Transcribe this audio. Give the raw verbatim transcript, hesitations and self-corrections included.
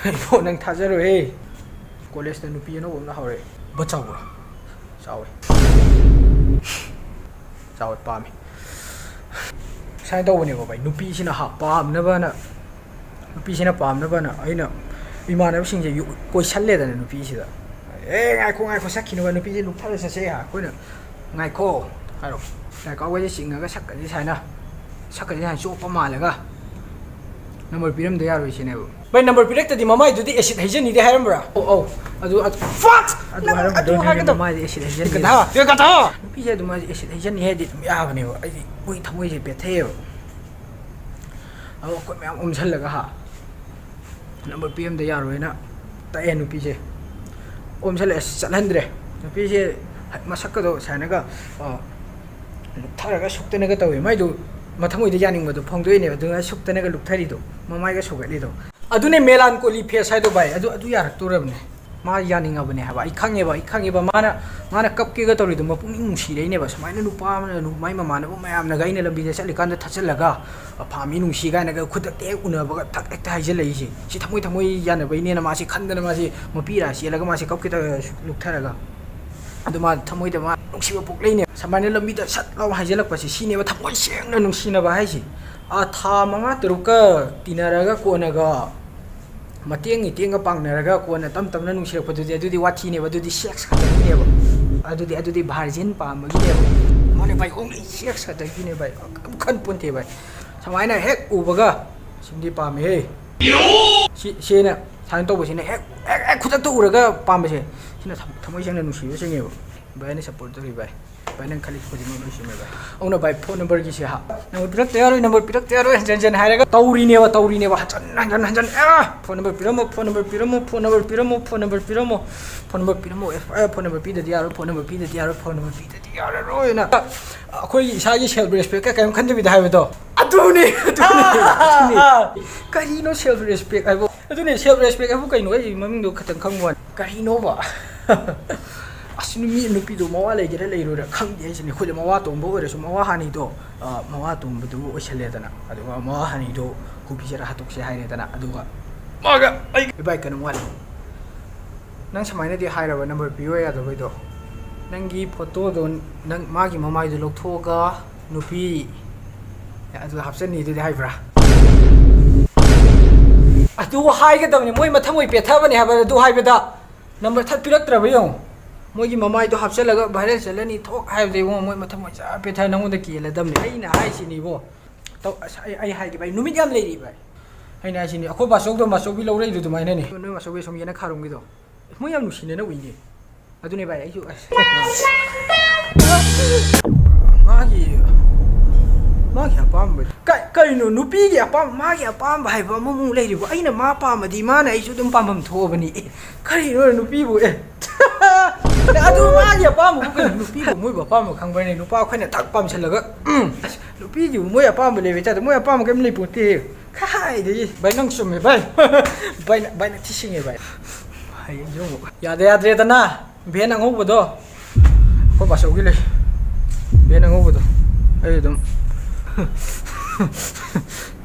ꯏꯕꯣ, ꯅꯪ ꯊꯥꯖꯔꯣꯏꯍꯦ, ꯀꯣꯂꯦꯖꯇ ꯅꯨꯄꯤ ꯑꯅꯧꯕ ꯑꯃ ꯂꯥꯛꯍꯧꯔꯦ꯫ ꯕꯠ ꯆꯥꯎꯕ꯭ꯔꯣ? ꯆꯥꯎꯋꯦ꯫ ꯆꯥꯎꯋꯦ, ꯄꯥꯝꯃꯤ꯫ ꯁꯨꯃꯥꯏꯅ ꯇꯧꯕꯅꯦꯕ ꯚꯥꯏ, ꯅꯨꯄꯤꯁꯤꯅ ꯍꯥ ꯄꯥꯝꯅꯕꯅ, ꯅꯨꯄꯤꯁꯤꯅ ꯄꯥꯝꯅꯕꯅ ꯑꯩꯅ ꯏꯃꯥꯟꯅꯕꯁꯤꯡꯁꯦ ꯌꯨ- ꯀꯣꯏꯁꯜꯂꯦꯗꯅ ꯅꯨꯄꯤꯁꯤꯗ꯫ "ꯑꯦ, ꯉꯥꯏꯈꯣ, ꯉꯥꯏꯈꯣ, ꯁꯛꯈꯤꯅꯨꯕ, ꯅꯨꯄꯤꯁꯦ ꯂꯨꯞꯊꯔ ꯆꯠꯁꯦ" ꯍꯥꯏ꯫ ꯑꯩꯈꯣꯏꯅ "ꯉꯥꯏꯈꯣ" ꯍꯥꯏꯔꯣ, ꯂꯥꯏ ꯀꯥꯎꯒꯁꯦ ꯆꯤꯡꯉꯒ ꯁꯛꯀꯁꯦ ꯁꯨꯃꯥꯏꯅ, ꯁꯛꯀꯁꯦ ꯁꯨꯃꯥꯏꯅ ꯆꯣꯞꯄ ꯃꯥꯜꯂꯒ ꯅꯝꯕꯔ ꯄꯤꯔꯝꯗ ꯌꯥꯔꯣꯏ ꯁꯤꯅꯦꯕ꯫ ꯚꯥꯏ, ꯅꯝꯕꯔ ꯄꯤꯔꯛꯇꯗꯤ ꯃꯃꯥꯏꯗꯨꯗꯤ ꯑꯦꯁꯤꯠ ꯍꯩꯖꯅꯤꯗꯤ ꯍꯥꯏꯔꯝꯕ꯭ꯔꯥ? ꯑꯧ, ꯑꯧ꯫ ꯑꯗꯨ, ꯑꯗꯨ, fuck! ꯑꯗꯨ ꯅꯪ ꯍꯥꯏꯔꯝꯕꯗꯣ ꯑꯗꯨ ꯍꯥꯏꯒꯗꯧ- ꯃꯃꯥꯏꯗ ꯑꯦꯁꯤꯠ ꯍꯩꯖꯅꯤ꯫ ꯀꯗꯥ? ꯀꯗꯥ? ꯅꯨꯄꯤꯁꯦ ꯑꯗꯨꯃꯥꯏꯅ ꯑꯦꯁꯤꯠ ꯍꯩꯖꯅꯤ ꯍꯥꯏꯗꯤ ꯑꯗꯨꯝ ꯌꯥꯕꯅꯦꯕ꯫ ꯑꯩꯗꯤ ꯃꯣꯏ ꯊꯃꯣꯏꯁꯦ ꯄꯦꯠꯊꯩꯑꯕ꯫ ꯑꯗꯣ ꯑꯩꯈꯣꯏ ꯃꯌꯥꯝ ꯑꯣꯝꯁꯜꯂꯒ ꯍꯥ, ꯅꯝꯕꯔ ꯄꯤꯔꯝꯗ ꯌꯥꯔꯣꯏꯅ ꯇꯛꯑꯦ ꯅꯨꯄꯤꯁꯦ꯫ ꯑꯣꯝꯁꯜꯂꯛꯑꯦ, ꯑꯁ, ꯆꯠꯍꯟꯗ꯭ꯔꯦ꯫ ꯅꯨꯄꯤꯁꯦ ꯃꯁꯛꯀꯗꯣ ꯁꯨꯃꯥꯏꯅꯒ, ꯑ, ꯂꯨꯞꯊꯔꯒ ꯁꯨꯛꯇꯅꯒ ꯇꯧꯋꯦ꯫ ꯃꯥꯏꯗꯣ ꯃꯊꯃꯣꯏꯗ ꯌꯥꯅꯤꯡꯕꯗꯣ ꯐꯣꯡꯗꯣꯛꯏꯅꯦꯕ, ꯑꯗꯨꯅ ꯁꯨꯛꯇꯅꯒ ꯂꯨꯞꯊꯔꯤꯗꯣ, ꯃꯃꯥꯏꯒ ꯁꯧꯒꯠꯂꯤꯗꯣ꯫ ꯑꯗꯨꯅꯦ melancholy face ꯍꯥꯏꯗꯣ ꯚꯥꯏ, ꯑꯗꯨ, ꯑꯗꯨ ꯌꯥꯔꯛꯇꯣꯔꯕꯅꯦ꯫ ꯃꯥ ꯌꯥꯅꯤꯡꯉꯕꯅꯦ ꯍꯥꯏꯕ꯫ ꯑꯩ ꯈꯪꯉꯦꯕ, ꯑꯩ ꯈꯪꯉꯦꯕ꯫ ꯃꯥꯅ, ꯃꯥꯅ ꯀꯞꯀꯦꯒ ꯇꯧꯔꯤꯗꯣ ꯃꯄꯨꯛꯅꯤꯡ ꯅꯨꯡꯁꯤꯔꯛꯏꯅꯦꯕ꯫ ꯁꯨꯃꯥꯏꯅ ꯅꯨꯄꯥ ꯑꯃꯅ ꯅꯨ-, ꯃꯥꯏ ꯃꯃꯥꯟꯅꯕ ꯃꯌꯥꯝꯅꯒ ꯑꯩꯅ ꯂꯝꯕꯤꯗ ꯆꯠꯂꯤꯀꯥꯟꯗ ꯊꯠꯆꯜꯂꯒ, "ꯄꯥꯝꯃꯤ, ꯅꯨꯡꯁꯤ" ꯀꯥꯏꯅꯒ ꯈꯨꯗꯛꯇ ꯍꯦꯛ ꯎꯅꯕꯒ ꯊꯛ ꯍꯦꯛꯇ ꯍꯥꯏꯖꯜꯂꯛꯏꯁꯦ꯫ ꯁꯤ ꯊꯃꯣꯏ ꯊꯃꯣꯏ ꯌꯥꯅꯕꯩꯅꯦꯅ ꯃꯥꯁꯦ ꯈꯟꯗꯅ ꯃꯥꯁꯦ ꯃꯄꯤ ꯏꯔꯥ ꯆꯦꯜꯂꯒ ꯃꯥꯁꯦ ꯀꯞꯀꯦ ꯇꯧꯔꯦ ꯂꯨꯞꯊꯔꯒ꯫ ꯑꯗꯨ ꯃꯥ ꯊꯃꯣꯏꯗ ꯃꯥ ꯅꯨꯡꯁꯤꯕ ꯄꯣꯛꯂꯛꯏꯅꯦ꯫ ꯁꯨꯃꯥꯏꯅ ꯂꯝꯕꯤꯗ ꯁꯠ ꯂꯥꯎ ꯍꯥꯏꯖꯜꯂꯛꯄꯁꯦ, ꯁꯤꯅꯦꯕ ꯊꯃꯣꯏ ꯁꯦꯡꯅ ꯅꯨꯡꯁꯤꯅꯕ ꯍꯥꯏꯁꯦ꯫ ꯑꯥ, ꯊꯥ ꯃꯉꯥ ꯇꯔꯨꯛꯀ ꯇꯤꯟꯅꯔꯒ ꯀꯣꯟꯅꯒ ꯃꯇꯦꯡ ꯏꯇꯦꯡꯒ ꯄꯥꯡꯅꯔꯒ ꯀꯣꯟꯅ ꯇꯞ ꯇꯞꯅ ꯅꯨꯡꯁꯤꯔꯛꯄꯗꯨꯗꯤ, ꯑꯗꯨꯗꯤ ꯋꯥꯊꯤꯅꯦꯕ, ꯑꯗꯨꯗꯤ sex ꯈꯛꯇꯅꯦꯕ꯫ ꯑꯗꯨꯗꯤ, ꯑꯗꯨꯗꯤ virgin ꯄꯥꯝꯕꯒꯤꯅꯦꯕ꯫ ꯃꯥꯅꯦ ꯚꯥꯏ, only sex ꯈꯛꯇꯒꯤꯅꯦ ꯚꯥꯏ, ꯀꯩꯝ ꯈꯟ ꯄꯣꯟꯇꯦ ꯚꯥꯏ꯫ ꯁꯨꯃꯥꯏꯅ ꯍꯦꯛ ꯎꯕꯒ, "ꯁꯤꯃꯗꯤ ꯄꯥꯝꯃꯦꯍꯦ", ꯁꯤ, ꯁꯤꯅ ꯁꯨꯃꯥꯏꯅ ꯇꯧꯕꯁꯤꯅ ꯍꯦꯛ, ꯍꯦꯛ, ꯍꯦꯛ ꯈꯨꯗꯛꯇ ꯎꯔꯒ ꯄꯥꯝꯕꯁꯦ, ꯁꯤꯅ ꯊꯝ-, ꯊꯃꯣꯏ ꯁꯦꯡꯅ ꯅꯨꯡꯁꯤꯕ ꯆꯤꯡꯉꯦꯕ꯫ ꯚꯥꯏ, ꯑꯩꯅ support ꯇꯧꯔꯤ ꯚꯥꯏ꯫ ꯚꯥꯏ, ꯅꯪ ꯈꯜꯂꯤ ꯈꯨꯗꯤꯡꯃꯛ ꯂꯣꯏ ꯆꯨꯝꯃꯦ ꯚꯥꯏ꯫ ꯑꯗꯨꯅ ꯚꯥꯏ, phone number ꯒꯤꯁꯦ ꯍꯥ, number ꯄꯤꯔꯛꯇ ꯌꯥꯔꯣꯏ, number ꯄꯤꯔꯛꯇ ꯌꯥꯔꯣꯏ, ꯍꯟꯖꯟ ꯍꯟꯖꯟ ꯍꯥꯏꯔꯒ ꯇꯧꯔꯤꯅꯦꯕ, ꯇꯧꯔꯤꯅꯦꯕ, ꯍꯟꯖꯟ ꯍꯟꯖꯟ ꯍꯟꯖꯟ, ꯑꯦ, phone number ꯄꯤꯔꯝꯃꯣ, phone number ꯄꯤꯔꯝꯃꯣ, phone number ꯄꯤꯔꯝꯃꯣ, phone number ꯄꯤꯔꯝꯃꯣ, phone number ꯄꯤꯔꯝꯃꯣ, ꯑꯦ, phone number ꯄꯤꯗꯗꯤ ꯌꯥꯔꯣꯏ, phone number ꯄꯤꯗꯗꯤ ꯌꯥꯔꯣꯏ, phone number ꯄꯤꯗꯗꯤ ꯌꯥꯔꯔꯣꯏꯅ꯫ ꯑꯩꯈꯣꯏꯒꯤ ꯏꯁꯥꯒꯤ self respect ꯀ ꯀꯔꯤꯝ ꯈꯟꯗꯕꯤꯗ ꯍꯥꯏꯕꯗꯣ꯫ ꯑꯗꯨꯅꯦ, ꯑꯗꯨꯅꯦ, ꯑꯗꯨꯅꯦ꯫ ꯀꯔꯤꯅꯣ self respect ꯍꯥꯏꯕꯣ? ꯑꯗꯨꯅꯦ, self respect ꯍꯥꯏꯕꯨ ꯀꯩꯅꯣ? ꯑꯩ ꯃꯃꯤꯡꯗꯣ ꯈꯇꯪ ꯈꯪꯕ ꯋꯥꯅꯤ꯫ ꯀꯔꯤꯅꯣꯕ? ꯑꯁ, ꯅꯨꯃꯤ-, ꯅꯨꯄꯤꯗꯣ ꯃꯋꯥ ꯂꯩꯒꯦꯔꯥ ꯂꯩꯔꯣꯏꯔꯥ ꯈꯪꯗꯦ ꯍꯥꯏꯁꯤꯅꯦ꯫ ꯑꯩꯈꯣꯏꯗꯤ ꯃꯋꯥ ꯇꯣꯝꯕ ꯑꯣꯏꯔꯁꯨ ꯃꯋꯥ ꯍꯥꯅꯤꯗꯣ, ꯑ, ꯃꯋꯥ ꯇꯣꯝꯕꯗꯨ ꯑꯣꯏꯁꯜꯂꯦꯗꯅ꯫ ꯑꯗꯨꯒ ꯃꯋꯥ ꯍꯥꯅꯤꯗꯣ ꯍꯨꯕꯤꯁꯦꯔꯥ ꯍꯥꯠꯇꯣꯛꯁꯦ ꯍꯥꯏꯔꯦꯗꯅ꯫ ꯑꯗꯨꯒ ꯃꯥꯒ ꯑꯩ ꯏꯕꯥꯏ ꯀꯩꯅꯣꯝ ꯋꯥꯠꯂꯤ꯫ ꯅꯪ ꯁꯨꯃꯥꯏꯅꯗꯤ ꯍꯥꯏꯔꯕ ꯅꯝꯕꯔ ꯄꯤꯌꯣ ꯌꯥꯗꯕꯩꯗꯣ? ꯅꯪꯒꯤ ꯐꯣꯇꯣꯗꯣ, ꯅꯪ ꯃꯥꯒꯤ ꯃꯃꯥꯏꯗꯣ ꯂꯧꯊꯣꯛꯑꯒ ꯅꯨꯄꯤ ꯑꯗꯨ ꯍꯥꯞꯆꯟꯅꯤꯗꯨꯗꯤ ꯍꯥꯏꯕ꯭ꯔꯥ? ꯑꯗꯨ ꯍꯥꯏꯒꯗꯕꯅꯤ, ꯃꯣꯏ ꯃꯊꯃꯣꯏ ꯄꯦꯊꯕꯅꯤ ꯍꯥꯏꯕ ꯑꯗꯨ ꯍꯥꯏꯕꯗ꯫ ꯅꯝꯕꯔ ꯊꯥꯔꯠ ꯄꯤꯔꯛꯇ꯭ꯔꯕ ꯌꯦꯡꯉꯣ꯫ ꯃꯣꯏꯒꯤ ꯃꯃꯥꯏꯗꯣ ꯍꯥꯞꯆꯜꯂꯒ ꯚꯥꯏꯔꯦꯜ ꯆꯠꯂꯅꯤ ꯊꯣꯛ ꯍꯥꯏꯕꯗ ꯏꯕꯨꯡꯉꯣ, ꯃꯣꯏ ꯃꯊꯃꯣꯏ ꯆꯥ ꯄꯦꯊ ꯅꯪꯉꯣꯟꯗ ꯀꯦꯜꯂꯗꯕꯅꯤ꯫ ꯑꯩꯅ ꯍꯥꯏꯁꯤꯅꯤ ꯏꯕꯣ꯫ ꯇꯧ-, ꯑꯁ, ꯑꯩ, ꯑꯩ ꯍꯥꯏꯒꯦ ꯚꯥꯏ, ꯅꯨꯃꯤꯠ ꯌꯥꯝ ꯂꯩꯔꯤ ꯚꯥꯏ꯫ ꯑꯩꯅ ꯍꯥꯏꯁꯤꯅꯤ, ꯑꯩꯈꯣꯏ ꯕꯥꯆꯧꯗꯣ, ꯕꯥꯆꯧꯒꯤ ꯂꯧꯔꯛꯏꯗꯣ ꯑꯗꯨꯃꯥꯏꯅꯅꯤ꯫ ꯅꯣꯏ ꯕꯥꯆꯧꯒꯤ ꯑꯁꯣꯝ ꯌꯦꯅꯈꯥꯔꯣꯝꯒꯤꯗꯣ꯫ ꯃꯣꯏ ꯌꯥꯝ ꯅꯨꯡꯁꯤꯅꯅ ꯎꯏꯅꯦ꯫ ꯑꯗꯨꯅꯦ ꯚꯥꯏ, ꯑꯩꯁꯨ ꯑꯁ꯫ ꯃꯥꯒꯤ, ꯃꯥꯒꯤ ꯑꯄꯥꯝꯕ꯫ ꯀ-, ꯀꯩꯅꯣ, ꯅꯨꯄꯤꯒꯤ ꯑꯄꯥꯝꯕ, ꯃꯥꯒꯤ ꯑꯄꯥꯝꯕ ꯍꯥꯏꯕ ꯑꯃꯃꯨꯛ ꯂꯩꯔꯤꯕꯣ? ꯑꯩꯅ ꯃꯥ ꯄꯥꯝꯃꯗꯤ ꯃꯥꯅ ꯑꯩꯁꯨ ꯑꯗꯨꯝ ꯄꯥꯝꯐꯝ ꯊꯣꯛꯑꯕꯅꯤ꯫ ꯑꯦ, ꯀꯔꯤꯅꯣ ꯅꯨꯄꯤꯕꯨ? ꯑꯦ꯫ ꯑꯗꯨ ꯃꯥꯒꯤ ꯑꯄꯥꯝꯕꯕꯨ ꯀꯩꯅꯣ? ꯅꯨꯄꯤꯕꯨ ꯃꯣꯏꯕꯨ ꯑꯄꯥꯝꯕ ꯈꯪꯕ꯭ꯔꯅꯦ? ꯅꯨꯄꯥ ꯑꯩꯈꯣꯏꯅ ꯊꯛ ꯄꯥꯝꯁꯤꯜꯂꯒ, ꯎꯝ, ꯑꯁ, ꯅꯨꯄꯤꯒꯤꯕꯨ ꯃꯣꯏ ꯑꯄꯥꯝꯕ ꯂꯩꯕ ꯇꯥꯔꯗꯤ ꯃꯣꯏ ꯑꯄꯥꯝꯕ ꯀꯩꯝ ꯂꯩꯄꯣꯟꯇꯦ꯫ ꯀꯥꯏꯗꯒꯤ? ꯚꯥꯏ, ꯅꯪ ꯆꯨꯝꯃꯦ, ꯚꯥꯏ꯫ ꯚꯥꯏ, ꯅ-, ꯚꯥꯏ, ꯅꯪ ꯊꯤ ꯁꯤꯡꯉꯦ, ꯚꯥꯏ꯫ ꯍꯌꯦꯡꯁꯨ ꯑꯃꯨꯛ꯫ ꯌꯥꯗ ꯌꯥꯗ꯭ꯔꯦꯗꯅ, ꯚꯦꯟ ꯑꯉꯧꯕꯗꯣ꯫ ꯑꯩꯈꯣꯏ ꯕꯥꯆꯧꯒꯤ ꯂꯩ꯫ ꯚꯦꯟ ꯑꯉꯧꯕꯗꯣ꯫ ꯑꯩ ꯑꯗꯨꯝ꯫